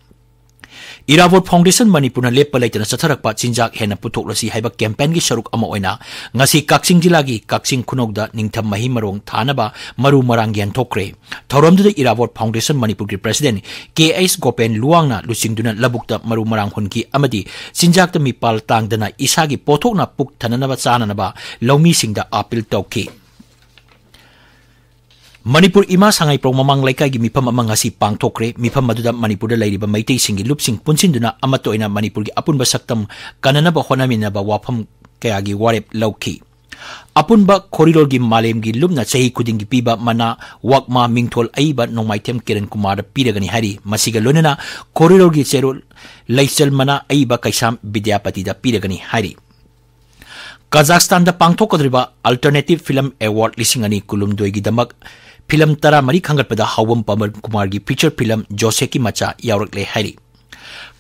ꯏꯔꯥꯕꯣꯠ Foundation ꯃꯅꯤꯄꯨꯔꯅ ꯂꯦꯞꯄ ꯂꯩꯇꯅ ꯆꯠꯊꯔꯛꯄ ꯆꯤꯟꯖꯥꯛ ꯍꯦꯟꯅ ꯄꯨꯊꯣꯛꯂꯁꯤ ꯍꯥꯏꯕ campaignꯒꯤ ꯁꯔꯨꯛ ꯑꯃ ꯑꯣꯏꯅ ꯉꯁꯤ ꯀꯛꯆꯤꯡ ꯖꯤꯂꯥꯒꯤ ꯀꯛꯆꯤꯡ ꯈꯨꯅꯧꯗ ꯅꯤꯡꯊꯝ ꯃꯍꯩ ꯃꯔꯣꯡ ꯊꯥꯅꯕ ꯃꯔꯨ ꯃꯔꯥꯡ ꯌꯦꯟꯊꯣꯛꯈ꯭ꯔꯦ꯫ ꯊꯧꯔꯝꯗꯨꯗ ꯏꯔꯥꯕꯣꯠ Foundationꯒꯤ President ꯀꯦ ꯑꯩꯆ ꯒꯣꯄꯦꯟ ꯂꯨꯋꯥꯡꯅ ꯂꯨꯆꯤꯡꯗꯨꯅ ꯂꯧꯕꯨꯛꯇ ꯃꯔꯨ ꯃꯔꯥꯡ ꯍꯨꯟꯈꯤ ꯑꯃꯗꯤ ꯆꯤꯟꯖꯥꯛꯇ ꯃꯤꯄꯥꯜ ꯇꯥꯡꯗꯅ ꯏꯁꯥꯒꯤ ꯄꯣꯠꯊꯣꯛꯅ ꯄꯨꯛ ꯊꯟꯅꯅꯕ ꯆꯥꯅꯅꯕ ꯂꯧꯃꯤꯁꯤꯡꯗ appeal ꯇꯧꯈꯤ꯫ ꯃꯅꯤꯄꯨꯔ ꯏꯃꯥ ꯁꯉꯥꯏꯄ꯭ꯔꯧ ꯃꯃꯥꯡ ꯂꯩꯀꯥꯏꯒꯤ ꯃꯤꯐꯝ ꯑꯃ ꯉꯁꯤ ꯄꯥꯡꯊꯣꯛꯈ꯭ꯔꯦ꯫ ꯃꯤꯐꯝ ꯑꯗꯨꯗ ꯃꯅꯤꯄꯨꯔꯗ ꯂꯩꯔꯤꯕ ꯃꯩꯇꯩꯁꯤꯡꯒꯤ ꯂꯨꯞꯁꯤꯡ ꯄꯨꯟꯁꯤꯟꯗꯨꯅ ꯑꯃꯠꯇ ꯑꯣꯏꯅ ꯃꯅꯤꯄꯨꯔꯒꯤ ꯑꯄꯨꯟꯕ ꯁꯛꯇꯝ ꯀꯟꯅꯅꯕ ꯍꯣꯠꯅꯃꯤꯟꯅꯕ ꯋꯥꯐꯝ ꯀꯌꯥꯒꯤ ꯋꯥꯔꯦꯞ ꯂꯧꯈꯤ꯫ ꯑꯄꯨꯟꯕ ꯈꯣꯔꯤꯂꯣꯜꯒꯤ ꯃꯥꯂꯦꯝꯒꯤ ꯂꯨꯞꯅ ꯆꯍꯤ ꯈꯨꯗꯤꯡꯒꯤ ꯄꯤꯕ ꯃꯅꯥ ꯋꯥꯛꯃꯥ ꯃꯤꯡꯊꯣꯜ ꯑꯏꯕ ꯅꯣꯡꯃꯥꯏꯊꯦꯝ ꯀꯤꯔꯟ ꯀꯨꯃꯥꯔꯗ ꯄꯤꯔꯒꯅꯤ ꯍꯥꯏꯔꯤ꯫ ꯃꯁꯤꯒ ꯂꯣꯏꯅꯅ ꯈꯣꯔꯤꯂꯣꯜꯒꯤ ꯆꯦꯔꯣꯜ ꯂꯩꯆꯜ ꯃꯅꯥ ꯑꯏꯕ ꯀꯩꯁꯥꯝ ꯕꯤꯗ꯭ꯌꯥꯄꯇꯤꯗ ꯄꯤꯔꯒꯅꯤ ꯍꯥꯏꯔꯤ꯫ ꯀꯖꯥꯛꯁꯇꯥꯟꯗ ꯄꯥꯡꯊꯣꯛꯀꯗꯧꯔꯤꯕ Alternative Film Award ꯂꯤꯁꯤꯡ ꯑꯅꯤ ꯀꯨꯟꯍꯨꯝꯗꯣꯏꯒꯤꯗꯃꯛ ꯐꯤꯂꯝ ꯇꯔꯥꯃꯔꯤ ꯈꯟꯒꯠꯄꯗ ꯍꯥꯎꯕꯝ ꯄꯕꯟ ꯀꯨꯃꯥꯔꯒꯤ ꯐꯤꯆꯔ ꯐꯤꯂꯝ ꯖꯣꯁꯦꯐꯀꯤ ꯃꯆꯥ ꯌꯥꯎꯔꯛꯂꯦ ꯍꯥꯏꯔꯤ꯫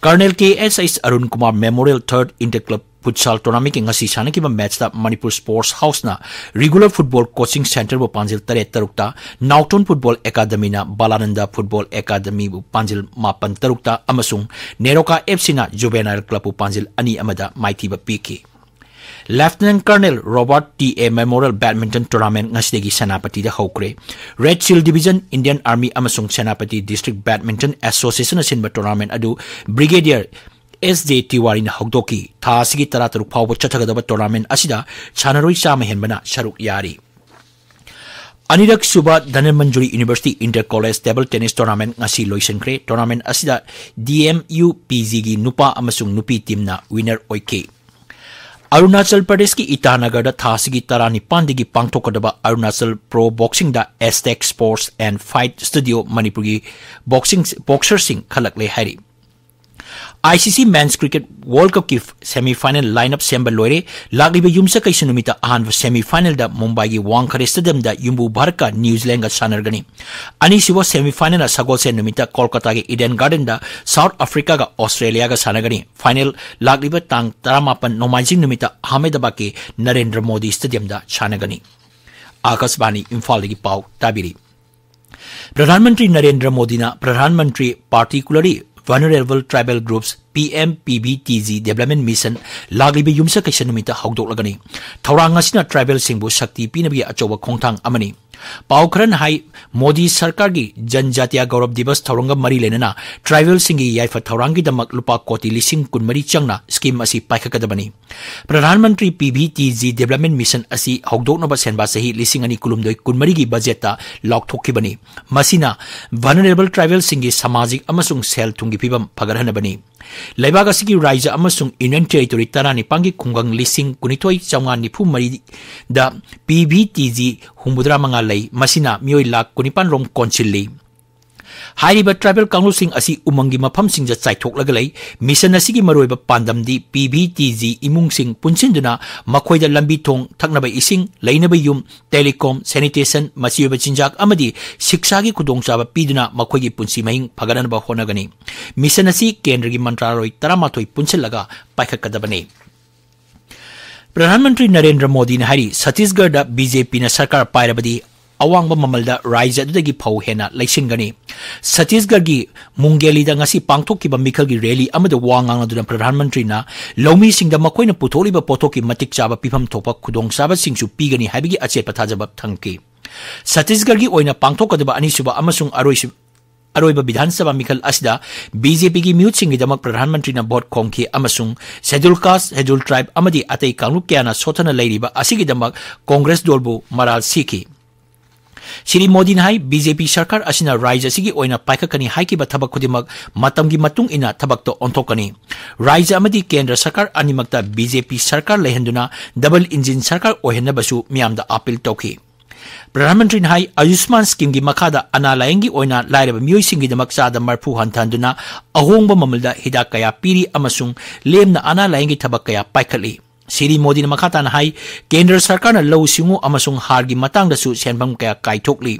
Colonel K S H Arun Kumar memorial third inter club futsal ꯇꯣꯔꯅꯥꯃꯦꯟꯠꯀꯤ ꯉꯁꯤ ꯁꯥꯟꯅꯈꯤꯕ ꯃꯦꯆꯇ ꯃꯅꯤꯄꯨꯔ ꯁ꯭ꯄꯣꯔꯠꯁ ꯍꯥꯎꯁꯅ ꯔꯤꯒꯨꯂꯔ ꯐꯨꯠꯕꯣꯜ ꯀꯣꯆꯤꯡ ꯁꯦꯟꯇꯔꯕꯨ ꯄꯥꯟꯖꯤꯜ ꯇꯔꯦꯠ ꯇꯔꯨꯛꯇ, ꯅꯥꯎꯇꯣꯟ ꯐꯨꯠꯕꯣꯜ ꯑꯦꯀꯥꯗꯃꯤꯅ ꯕꯥꯂꯥꯅꯟꯗ ꯐꯨꯠꯕꯣꯜ ꯑꯦꯀꯥꯗꯃꯤꯕꯨ ꯄꯥꯟꯖꯤꯜ ꯃꯥꯄꯟ ꯇꯔꯨꯛꯇ ꯑꯃꯁꯨꯡ ꯅꯦꯔꯣꯀꯥ ꯑꯦꯐ ꯁꯤꯅ ꯖꯨꯕꯦꯅꯥꯏꯜ ꯀ꯭ꯂꯕꯄꯨ ꯄꯥꯟꯖꯤꯜ ꯑꯅꯤ ꯑꯃꯗ ꯃꯥꯏꯊꯤꯕ ꯄꯤꯈꯤ꯫ Lieutenant colonel Robert T A memorial badminton tournament ꯉꯁꯤꯗꯒꯤ ꯁꯦꯅꯥꯄꯇꯤꯗ ꯍꯧꯈ꯭ꯔꯦ꯫ ꯔꯦꯗ ꯁꯤꯜ ꯗꯤꯕꯤꯖꯟ, ꯏꯟꯗꯤꯌꯟ ꯑꯥꯔꯃꯤ ꯑꯃꯁꯨꯡ ꯁꯦꯅꯥꯄꯇꯤ ꯗꯤꯁꯇ꯭ꯔꯤꯛ ꯕꯦꯗꯃꯤꯟꯇꯟ ꯑꯦꯁꯣꯁꯤꯌꯦꯁꯟꯅ ꯁꯤꯟꯕ ꯇꯣꯔꯅꯥꯃꯦꯟꯠ ꯑꯗꯨ ꯕ꯭ꯔꯤꯒꯦꯗꯤꯌꯔ ꯑꯦꯁ ꯖꯦ ꯇꯤꯋꯥꯔꯤꯅ ꯍꯧꯗꯣꯛꯈꯤ꯫ ꯊꯥ ꯑꯁꯤꯒꯤ ꯇꯔꯥꯇꯔꯨꯛ ꯐꯥꯎꯕ ꯆꯠꯊꯒꯗꯕ ꯇꯣꯔꯅꯥꯃꯦꯟꯠ ꯑꯁꯤꯗ ꯁꯥꯟꯅꯔꯣꯏ ꯆꯥꯝꯃ ꯍꯦꯟꯕꯅ ꯁꯔꯨꯛ ꯌꯥꯔꯤ꯫ ꯑꯅꯤꯔꯛ ꯁꯨꯕ Dhanamanjuri university inter college table tennis tournament ꯉꯁꯤ ꯂꯣꯏꯁꯤꯟꯈ꯭ꯔꯦ꯫ ꯇꯣꯔꯅꯥꯃꯦꯟꯠ ꯑꯁꯤꯗ ꯗꯤ ꯑꯦꯝ ꯌꯨ ꯄꯤ ꯖꯤꯒꯤ ꯅꯨꯄꯥ ꯑꯃꯁꯨꯡ ꯅꯨꯄꯤ ꯇꯤꯝꯅ ꯋꯤꯅꯔ ꯑꯣꯏꯈꯤ꯫ ꯑꯔꯨꯅꯥꯆꯜ ꯄ꯭ꯔꯗꯦꯁꯀꯤ ꯏꯇꯥꯅꯒꯔꯗ ꯊꯥ ꯑꯁꯤꯒꯤ ꯇꯔꯥꯅꯤꯄꯥꯟꯗꯒꯤ ꯄꯥꯡꯊꯣꯛꯀꯗꯕ ꯑꯔꯨꯅꯥꯆꯜ ꯄ꯭ꯔꯣ ꯕꯣꯛꯁꯤꯡꯗ ꯑꯦꯁꯇꯦꯛ ꯁ꯭ꯄꯣꯔꯠꯁ ꯑꯦꯟ ꯐꯥꯏꯠ ꯁ꯭ꯇꯨꯗꯤꯑꯣ ꯃꯅꯤꯄꯨꯔꯒꯤ ꯕꯣꯛꯁꯤꯡ, ꯕꯣꯛꯁꯔꯁꯤꯡ ꯈꯜꯂꯛꯂꯦ ꯍꯥꯏꯔꯤ꯫ I C C men's cricket world ꯀꯞꯀꯤ ꯁꯦꯃꯤ ꯐꯥꯏꯅꯦꯜ ꯂꯥꯏꯟ ꯑꯞ ꯁꯦꯝꯕ ꯂꯣꯏꯔꯦ꯫ ꯂꯥꯛꯂꯤꯕ ꯌꯨꯝꯁꯀꯩꯁ ꯅꯨꯃꯤꯠꯇ ꯑꯍꯥꯟꯕ ꯁꯦꯃꯤ ꯐꯥꯏꯅꯦꯜꯗ ꯃꯨꯝꯕꯥꯏꯒꯤ ꯋꯥꯡꯈꯔꯦ ꯁ꯭ꯇꯦꯗꯤꯌꯝꯗ ꯌꯨꯝꯕꯨ ꯚꯥꯔꯠꯀ ꯅ꯭ꯌꯨ ꯖꯤꯂꯦꯟꯗꯒ ꯁꯥꯟꯅꯔꯒꯅꯤ꯫ ꯑꯅꯤꯁꯨꯕ ꯁꯦꯃꯤ ꯐꯥꯏꯅꯦꯜꯅ ꯁꯒꯣꯜꯁꯦꯟ ꯅꯨꯃꯤꯠꯇ ꯀꯣꯜꯀꯇꯥꯒꯤ ꯏꯗꯦꯟ ꯒꯥꯔꯗꯦꯟꯗ ꯁꯥꯎꯠ ꯑꯐ꯭ꯔꯤꯀꯥꯒ ꯑꯣꯁꯇ꯭ꯔꯦꯂꯤꯌꯥꯒ ꯁꯥꯟꯅꯒꯅꯤ꯫ ꯐꯥꯏꯅꯦꯜ ꯂꯥꯛꯂꯤꯕ ꯇꯥꯡ ꯇꯔꯥꯃꯥꯄꯟ ꯅꯣꯡꯃꯥꯏꯖꯤꯡ ꯅꯨꯃꯤꯠꯇ ꯑꯍꯃꯦꯗꯕꯥꯗꯀꯤ ꯅꯔꯦꯟꯗ꯭ꯔ ꯃꯣꯗꯤ ꯁ꯭ꯇꯦꯗꯤꯌꯝꯗ ꯁꯥꯟꯅꯒꯅꯤ꯫ ꯑꯥꯀꯥꯁꯕꯥꯅꯤ ꯏꯝꯐꯥꯜꯗꯒꯤ ꯄꯥꯎ ꯇꯥꯕꯤꯔꯤ꯫ ꯄ꯭ꯔꯙꯥꯟ ꯃꯟꯇ꯭ꯔꯤ ꯅꯔꯦꯟꯗ꯭ꯔ ꯃꯣꯗꯤꯅ Pradhan Mantri particularly vulnerable tribal groups, P M P V T G development mission ꯂꯥꯛꯂꯤꯕ ꯌꯨꯝꯁꯀꯩꯁ ꯅꯨꯃꯤꯠꯇ ꯍꯧꯗꯣꯛꯂꯒꯅꯤ꯫ ꯊꯧꯔꯥꯡ ꯑꯁꯤꯅ ꯇ꯭ꯔꯥꯏꯕꯦꯜꯁꯤꯡꯕꯨ ꯁꯛꯇꯤ ꯄꯤꯅꯕꯒꯤ ꯑꯆꯧꯕ ꯈꯣꯡꯊꯥꯡ ꯑꯃꯅꯤ꯫ ꯄꯥꯎ ꯈꯔꯅ ꯍꯥꯏ, ꯃꯣꯗꯤ ꯁꯔꯀꯥꯔꯒꯤ ꯖꯟꯖꯥꯇꯤꯌꯥ ꯒꯧꯔꯕ ꯗꯤꯕꯁ ꯊꯧꯔꯝꯒ ꯃꯔꯤ ꯂꯩꯅꯅ ꯇ꯭ꯔꯥꯏꯕꯦꯜꯁꯤꯡꯒꯤ ꯌꯥꯏꯐ ꯊꯧꯔꯥꯡꯒꯤꯗꯃꯛ ꯂꯨꯄꯥ ꯀꯣꯇꯤ ꯂꯤꯁꯤꯡ ꯀꯨꯟꯃꯔꯤ ꯆꯪꯅ ꯁ꯭ꯀꯤꯝ ꯑꯁꯤ ꯄꯥꯏꯈꯠꯀꯗꯕꯅꯤ꯫ Pradhan Mantri P V T G development mission ꯑꯁꯤ ꯍꯧꯗꯣꯛꯅꯕ ꯁꯦꯟꯕꯥ ꯆꯍꯤ ꯂꯤꯁꯤꯡ ꯑꯅꯤ ꯀꯨꯟꯍꯨꯝꯗꯣꯏ ꯀꯨꯟꯃꯔꯤꯒꯤ ꯕꯖꯦꯠꯇ ꯂꯥꯎꯊꯣꯛꯈꯤꯕꯅꯤ꯫ ꯃꯁꯤꯅ ꯚꯜꯅꯔꯦꯕꯜ ꯇ꯭ꯔꯥꯏꯕꯦꯜꯁꯤꯡꯒꯤ ꯁꯃꯥꯖꯤꯛ ꯑꯃꯁꯨꯡ ꯁꯦꯜ ꯊꯨꯝꯒꯤ ꯐꯤꯕꯝ ꯐꯒꯠꯍꯟꯅꯕꯅꯤ꯫ ꯂꯩꯕꯥꯛ ꯑꯁꯤꯒꯤ ꯔꯥꯖ꯭ꯌ ꯑꯃꯁꯨꯡ ꯌꯨꯅꯤꯌꯟ ꯇꯦꯔꯤꯇꯣꯔꯤ ꯇꯔꯥꯅꯤꯄꯥꯟꯒꯤ ꯈꯨꯡꯒꯪ ꯂꯤꯁꯤꯡ ꯀꯨꯟꯅꯤꯊꯣꯏ ꯆꯥꯝꯃꯉꯥ ꯅꯤꯐꯨ ꯃꯔꯤꯗ ꯄꯤ ꯚꯤ ꯇꯤ ꯖꯤ ꯍꯨꯝꯐꯨꯇꯔꯥ ꯃꯉꯥ ꯂꯩ꯫ ꯃꯁꯤꯅ ꯃꯤꯑꯣꯏ ꯂꯥꯈ ꯀꯨꯟꯅꯤꯄꯥꯟ ꯔꯣꯝ ꯀꯣꯟꯁꯤꯜꯂꯤ꯫ ꯍꯥꯏꯔꯤꯕ ꯇ꯭ꯔꯥꯏꯕꯦꯜ ꯀꯥꯡꯂꯨꯞꯁꯤꯡ ꯑꯁꯤ ꯎꯃꯪꯒꯤ ꯃꯐꯝꯁꯤꯡꯗ ꯆꯥꯏꯊꯣꯛꯂꯒ ꯂꯩ꯫ ꯃꯤꯁꯟ ꯑꯁꯤꯒꯤ ꯃꯔꯨꯑꯣꯏꯕ ꯄꯥꯟꯗꯝꯗꯤ ꯄꯤ ꯚꯤ ꯇꯤ ꯖꯤ ꯏꯃꯨꯡꯁꯤꯡ ꯄꯨꯟꯁꯤꯟꯗꯨꯅ ꯃꯈꯣꯏꯗ ꯂꯝꯕꯤ ꯊꯣꯡ, ꯊꯛꯅꯕ ꯏꯁꯤꯡ, ꯂꯩꯅꯕ ꯌꯨꯝ, ꯇꯦꯂꯤꯀꯣꯝ, ꯁꯦꯅꯤꯇꯦꯁꯟ, ꯃꯆꯤ ꯑꯣꯏꯕ ꯆꯤꯟꯖꯥꯛ ꯑꯃꯗꯤ ꯁꯤꯛꯁꯥꯒꯤ ꯈꯨꯗꯣꯡꯆꯥꯕ ꯄꯤꯗꯨꯅ ꯃꯈꯣꯏꯒꯤ ꯄꯨꯟꯁꯤ ꯃꯍꯤꯡ ꯐꯒꯠꯍꯟꯅꯕ ꯍꯣꯠꯅꯒꯅꯤ꯫ ꯃꯤꯁꯟ ꯑꯁꯤ ꯀꯦꯟꯗ꯭ꯔꯒꯤ ꯃꯟꯇ꯭ꯔꯥꯂꯣꯏ ꯇꯔꯥꯃꯥꯊꯣꯏ ꯄꯨꯟꯁꯤꯜꯂꯒ ꯄꯥꯏꯈꯠꯀꯗꯕꯅꯤ꯫ ꯄ꯭ꯔꯙꯥꯟ ꯃꯟꯇ꯭ꯔꯤ ꯅꯔꯦꯟꯗ꯭ꯔ ꯃꯣꯗꯤꯅ ꯍꯥꯏꯔꯤ, ꯁꯠꯇꯤꯁꯒꯔꯗ ꯕꯤ ꯖꯦ ꯄꯤꯅ ꯁꯔꯀꯥꯔ ꯄꯥꯏꯔꯕꯗꯤ ꯑꯋꯥꯡꯕ ꯃꯃꯜꯗ ꯔꯥꯏꯖ꯭ꯌ ꯑꯗꯨꯗꯒꯤ ꯐꯧ ꯍꯦꯟꯅ ꯂꯩꯁꯤꯟꯒꯅꯤ꯫ ꯁꯠꯇꯤꯁꯒꯔꯒꯤ ꯃꯨꯡꯒꯦꯂꯤꯗ ꯉꯁꯤ ꯄꯥꯡꯊꯣꯛꯈꯤꯕ ꯃꯤꯈꯜꯒꯤ ꯔꯦꯂꯤ ꯑꯃꯗ ꯋꯥ ꯉꯥꯡꯂꯗꯨꯅ ꯄ꯭ꯔꯙꯥꯟ ꯃꯟꯇ꯭ꯔꯤꯅ ꯂꯧꯃꯤꯁꯤꯡꯗ ꯃꯈꯣꯏꯅ ꯄꯨꯊꯣꯛꯂꯤꯕ ꯄꯣꯠꯊꯣꯛꯀꯤ ꯃꯇꯤꯛ ꯆꯥꯕ ꯄꯤꯐꯝ ꯊꯣꯛꯄ ꯈꯨꯗꯣꯡꯆꯥꯕꯁꯤꯡꯁꯨ ꯄꯤꯒꯅꯤ ꯍꯥꯏꯕꯒꯤ ꯑꯆꯦꯠꯄ ꯊꯥꯖꯕ ꯊꯝꯈꯤ꯫ ꯁꯠꯇꯤꯁꯒꯔꯒꯤ ꯑꯣꯏꯅ ꯄꯥꯡꯊꯣꯛꯀꯗꯕ ꯑꯅꯤꯁꯨꯕ ꯑꯃꯁꯨꯡ ꯑꯔꯣꯏꯁꯨ-, ꯑꯔꯣꯏꯕ ꯕꯤꯙꯥꯟ ꯁꯚꯥ ꯃꯤꯈꯜ ꯑꯁꯤꯗ ꯕꯤ ꯖꯦ ꯄꯤꯒꯤ ꯃꯤꯍꯨꯠꯁꯤꯡꯒꯤꯗꯃꯛ ꯄ꯭ꯔꯙꯥꯟ ꯃꯟꯇ꯭ꯔꯤꯅ ꯚꯣꯠ ꯈꯣꯝꯈꯤ ꯑꯃꯁꯨꯡ ꯁꯦꯗ꯭ꯌꯨꯜ ꯀꯥꯁ, ꯁꯦꯗ꯭ꯌꯨꯜ ꯇ꯭ꯔꯥꯏꯕ ꯑꯃꯗꯤ ꯑꯇꯩ ꯀꯥꯡꯂꯨꯞ ꯀꯌꯥꯅ ꯁꯣꯠꯊꯅ ꯂꯩꯔꯤꯕ ꯑꯁꯤꯒꯤꯗꯃꯛ ꯀꯣꯡꯒ꯭ꯔꯦꯁ ꯗꯣꯜꯕꯨ ꯃꯔꯥꯜ ꯁꯤꯈꯤ꯫ ꯁ꯭ꯔꯤ ꯃꯣꯗꯤꯅ ꯍꯥꯏ, ꯕꯤ ꯖꯦ ꯄꯤ ꯁꯔꯀꯥꯔ ꯑꯁꯤꯅ ꯔꯥꯏꯖ꯭ꯌ ꯑꯁꯤꯒꯤ ꯑꯣꯏꯅ ꯄꯥꯏꯈꯠꯀꯅꯤ ꯍꯥꯏꯈꯤꯕ ꯊꯕꯛ ꯈꯨꯗꯤꯡꯃꯛ ꯃꯇꯝꯒꯤ ꯃꯇꯨꯡ ꯏꯟꯅ ꯊꯕꯛꯇ ꯑꯣꯟꯊꯣꯛꯀꯅꯤ꯫ ꯔꯥꯏꯖ꯭ꯌ ꯑꯃꯗꯤ ꯀꯦꯟꯗ꯭ꯔ ꯁꯔꯀꯥꯔ ꯑꯅꯤꯃꯛꯇ ꯕꯤ ꯖꯦ ꯄꯤ ꯁꯔꯀꯥꯔ ꯂꯩꯍꯟꯗꯨꯅ ꯗꯕꯜ ꯏꯟꯖꯤꯟ ꯁꯔꯀꯥꯔ ꯑꯣꯏꯍꯟꯅꯕꯁꯨ ꯃꯤꯌꯥꯝꯗ ꯑꯥꯄꯤꯜ ꯇꯧꯈꯤ꯫ ꯄ꯭ꯔꯙꯥꯟ ꯃꯟꯇ꯭ꯔꯤꯅ ꯍꯥꯏ, ꯑꯌꯨꯁꯃꯥꯟ ꯁ꯭ꯀꯤꯝꯒꯤ ꯃꯈꯥꯗ ꯑꯅꯥ ꯂꯥꯌꯦꯡꯒꯤ ꯑꯣꯏꯅ ꯂꯥꯏꯔꯕ ꯃꯤꯑꯣꯏꯁꯤꯡꯒꯤꯗꯃꯛ ꯆꯥꯗ ꯃꯔꯐꯨ ꯍꯟꯊꯍꯟꯗꯨꯅ ꯑꯍꯣꯡꯕ ꯃꯃꯜꯗ ꯍꯤꯗꯥꯛ ꯀꯌꯥ ꯄꯤꯔꯤ ꯑꯃꯁꯨꯡ ꯂꯦꯝꯅ ꯑꯅꯥ ꯂꯥꯌꯦꯡꯒꯤ ꯊꯕꯛ ꯀꯌꯥ ꯄꯥꯏꯈꯠꯂꯤ꯫ ꯁ꯭ꯔꯤ ꯃꯣꯗꯤꯅ ꯃꯈꯥ ꯇꯥꯅ ꯍꯥꯏ, ꯀꯦꯟꯗ꯭ꯔ ꯁꯔꯀꯥꯔꯅ ꯂꯧꯎ ꯁꯤꯡꯎ ꯑꯃꯁꯨꯡ ꯍꯥꯔꯒꯤ ꯃꯇꯥꯡꯗꯁꯨ ꯁꯦꯟꯐꯝ ꯀꯌꯥ ꯀꯥꯏꯊꯣꯛꯂꯤ꯫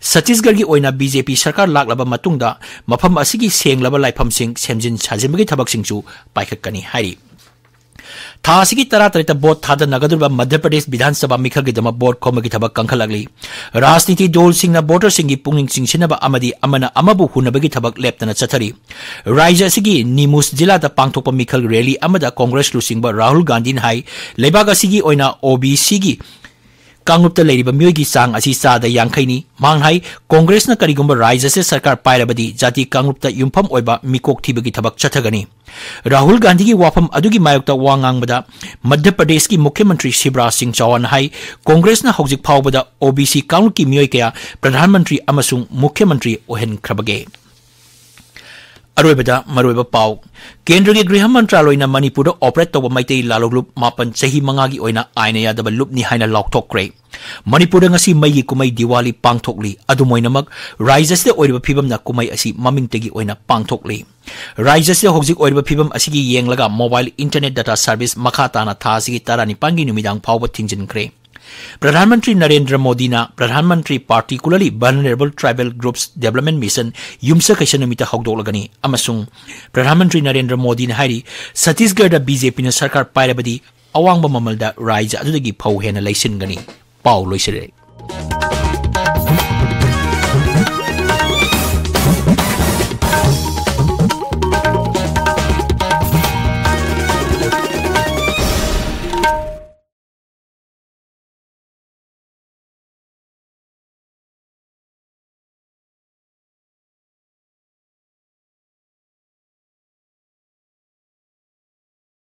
ꯁꯠꯇꯤꯁꯒꯔꯒꯤ ꯑꯣꯏꯅ ꯕꯤ ꯖꯦ ꯄꯤ ꯁꯔꯀꯥꯔ ꯂꯥꯛꯂꯕ ꯃꯇꯨꯡꯗ ꯃꯐꯝ ꯑꯁꯤꯒꯤ ꯁꯦꯡꯂꯕ ꯂꯥꯏꯐꯝꯁꯤꯡ ꯁꯦꯝꯖꯤꯟ ꯁꯥꯖꯤꯟꯕꯒꯤ ꯊꯕꯛꯁꯤꯡꯁꯨ ꯄꯥꯏꯈꯠꯀꯅꯤ ꯍꯥꯏꯔꯤ꯫ ꯊꯥ ꯑꯁꯤꯒꯤ ꯇꯔꯥꯇꯔꯦꯠꯇ ꯚꯣꯠ ꯊꯥꯗꯅꯒꯗꯧꯔꯤꯕ ꯃꯙ꯭ꯌ ꯄ꯭ꯔꯗꯦꯁ ꯕꯤꯙꯥꯟ ꯁꯚꯥ ꯃꯤꯈꯜꯒꯤꯗꯃꯛ ꯚꯣꯠ ꯈꯣꯝꯕꯒꯤ ꯊꯕꯛ ꯀꯟꯈꯠꯂꯛꯂꯤ꯫ ꯔꯥꯖꯅꯤꯇꯤ ꯗꯣꯜꯁꯤꯡꯅ ꯚꯣꯇꯔꯁꯤꯡꯒꯤ ꯄꯨꯛꯅꯤꯡ ꯆꯤꯡꯁꯤꯟꯅꯕ ꯑꯃꯗꯤ ꯑꯃꯅ ꯑꯃꯕꯨ ꯍꯨꯟꯅꯕꯒꯤ ꯊꯕꯛ ꯂꯦꯞꯇꯅ ꯆꯠꯊꯔꯤ꯫ ꯔꯥꯏꯖ꯭ꯌ ꯑꯁꯤꯒꯤ ꯅꯤꯃꯨꯁ ꯖꯤꯂꯥꯗ ꯄꯥꯡꯊꯣꯛꯄ ꯃꯤꯈꯜ ꯔꯦꯂꯤ ꯑꯃꯗ ꯀꯣꯡꯒ꯭ꯔꯦꯁ ꯂꯨꯆꯤꯡꯕ ꯔꯥꯍꯨꯜ ꯒꯥꯟꯙꯤꯅ ꯍꯥꯏ, ꯂꯩꯕꯥꯛ ꯑꯁꯤꯒꯤ ꯑꯣꯏꯅ ꯑꯣ ꯕꯤ ꯁꯤꯒꯤ ꯀꯥꯡꯂꯨꯞꯇ ꯂꯩꯔꯤꯕ ꯃꯤꯑꯣꯏꯒꯤ ꯆꯥꯡ ꯑꯁꯤ ꯆꯥꯗ ꯌꯥꯡꯈꯩꯅꯤ꯫ ꯃꯍꯥꯛꯅ ꯍꯥꯏ, ꯀꯣꯡꯒ꯭ꯔꯦꯁꯅ ꯀꯔꯤꯒꯨꯝꯕ ꯔꯥꯏꯖ꯭ꯌ ꯑꯁꯤ ꯁꯔꯀꯥꯔ ꯄꯥꯏꯔꯕꯗꯤ ꯖꯥꯇꯤ ꯀꯥꯡꯂꯨꯞꯇ ꯌꯨꯝꯐꯝ ꯑꯣꯏꯕ ꯃꯤꯀꯣꯛ ꯊꯤꯕꯒꯤ ꯊꯕꯛ ꯆꯠꯊꯒꯅꯤ꯫ ꯔꯥꯍꯨꯜ ꯒꯥꯟꯙꯤꯒꯤ ꯋꯥꯐꯝ ꯑꯗꯨꯒꯤ ꯃꯥꯌꯣꯛꯇ ꯋꯥ ꯉꯥꯡꯕꯗ ꯃꯙ꯭ꯌ ꯄ꯭ꯔꯗꯦꯁꯀꯤ ꯃꯨꯈ꯭ꯌ ꯃꯟꯇ꯭ꯔꯤ ꯁꯤꯕꯔꯥꯖ ꯁꯤꯡ ꯆꯧꯍꯥꯟꯅ ꯍꯥꯏ, ꯀꯣꯡꯒ꯭ꯔꯦꯁꯅ ꯍꯧꯖꯤꯛ ꯐꯥꯎꯕꯗ ꯑꯣ ꯕꯤ ꯁꯤ ꯀꯥꯡꯂꯨꯞꯀꯤ ꯃꯤꯑꯣꯏ ꯀꯌꯥ ꯄ꯭ꯔꯙꯥꯟ ꯃꯟꯇ꯭ꯔꯤ ꯑꯃꯁꯨꯡ ꯃꯨꯈ꯭ꯌ ꯃꯟꯇ꯭ꯔꯤ ꯑꯣꯏꯍꯟꯈ꯭ꯔꯕꯒꯦ꯫ ꯑꯔꯣꯏꯕꯗ ꯃꯔꯨꯑꯣꯏꯕ ꯄꯥꯎ꯫ ꯀꯦꯟꯗ꯭ꯔꯒꯤ ꯒ꯭ꯔꯤꯍ ꯃꯟꯇ꯭ꯔꯥꯂꯣꯏꯅ ꯃꯅꯤꯄꯨꯔꯗ ꯑꯣꯄꯔꯦꯠ ꯇꯧꯕ ꯃꯩꯇꯩ ꯂꯥꯂꯣꯡ ꯂꯨꯞ ꯃꯥꯄꯟ ꯆꯍꯤ ꯃꯉꯥꯒꯤ ꯑꯣꯏꯅ ꯑꯥꯏꯟꯅ ꯌꯥꯗꯕ ꯂꯨꯞꯅꯤ ꯍꯥꯏꯅ ꯂꯥꯎꯊꯣꯛꯈ꯭ꯔꯦ꯫ ꯃꯅꯤꯄꯨꯔꯗ ꯉꯁꯤ ꯃꯩꯒꯤ ꯀꯨꯝꯍꯩ ꯗꯤꯋꯥꯂꯤ ꯄꯥꯡꯊꯣꯛꯂꯤ꯫ ꯑꯗꯨꯝ ꯑꯣꯏꯅꯃꯛ, ꯔꯥꯖ꯭ꯌ ꯑꯁꯤꯗ ꯑꯣꯏꯔꯤꯕ ꯐꯤꯕꯝꯅ ꯀꯨꯝꯍꯩ ꯑꯁꯤ ꯃꯃꯤꯡꯇꯒꯤ ꯑꯣꯏꯅ ꯄꯥꯡꯊꯣꯛꯂꯤ꯫ ꯔꯥꯖ꯭ꯌ ꯑꯁꯤꯗ ꯍꯧꯖꯤꯛ ꯑꯣꯏꯔꯤꯕ ꯐꯤꯕꯝ ꯑꯁꯤꯒꯤ ꯌꯦꯡꯂꯒ, ꯃꯣꯕꯥꯏꯜ ꯏꯟꯇꯔꯅꯦꯠ ꯗꯇꯥ ꯁꯔꯚꯤꯁ ꯃꯈꯥ ꯇꯥꯅ ꯊꯥ ꯑꯁꯤꯒꯤ ꯇꯔꯥꯅꯤꯄꯥꯟꯒꯤ ꯅꯨꯃꯤꯗꯥꯡ ꯐꯥꯎꯕ ꯊꯤꯡꯖꯤꯟꯈ꯭ꯔꯦ꯫ ꯄ꯭ꯔꯙꯥꯟ ꯃꯟꯇ꯭ꯔꯤ ꯅꯔꯦꯟꯗ꯭ꯔ ꯃꯣꯗꯤꯅ Pradhan Mantri particularly vulnerable tribal groups development mission ꯌꯨꯝꯁꯀꯩꯁ ꯅꯨꯃꯤꯠꯇ ꯍꯧꯗꯣꯛꯂꯒꯅꯤ ꯑꯃꯁꯨꯡ ꯄ꯭ꯔꯙꯥꯟ ꯃꯟꯇ꯭ꯔꯤ ꯅꯔꯦꯟꯗ꯭ꯔ ꯃꯣꯗꯤꯅ ꯍꯥꯏꯔꯤ, ꯁꯠꯇꯤꯁꯒꯔꯗ ꯕꯤ ꯖꯦ ꯄꯤꯅ ꯁꯔꯀꯥꯔ ꯄꯥꯏꯔꯕꯗꯤ ꯑꯋꯥꯡꯕ ꯃꯃꯜꯗ ꯔꯥꯏꯖ꯭ꯌ ꯑꯗꯨꯗꯒꯤ ꯐꯧ ꯍꯦꯟꯅ ꯂꯩꯁꯤꯟꯒꯅꯤ꯫ ꯄꯥꯎ ꯂꯣꯏꯁꯤꯜꯂꯦ꯫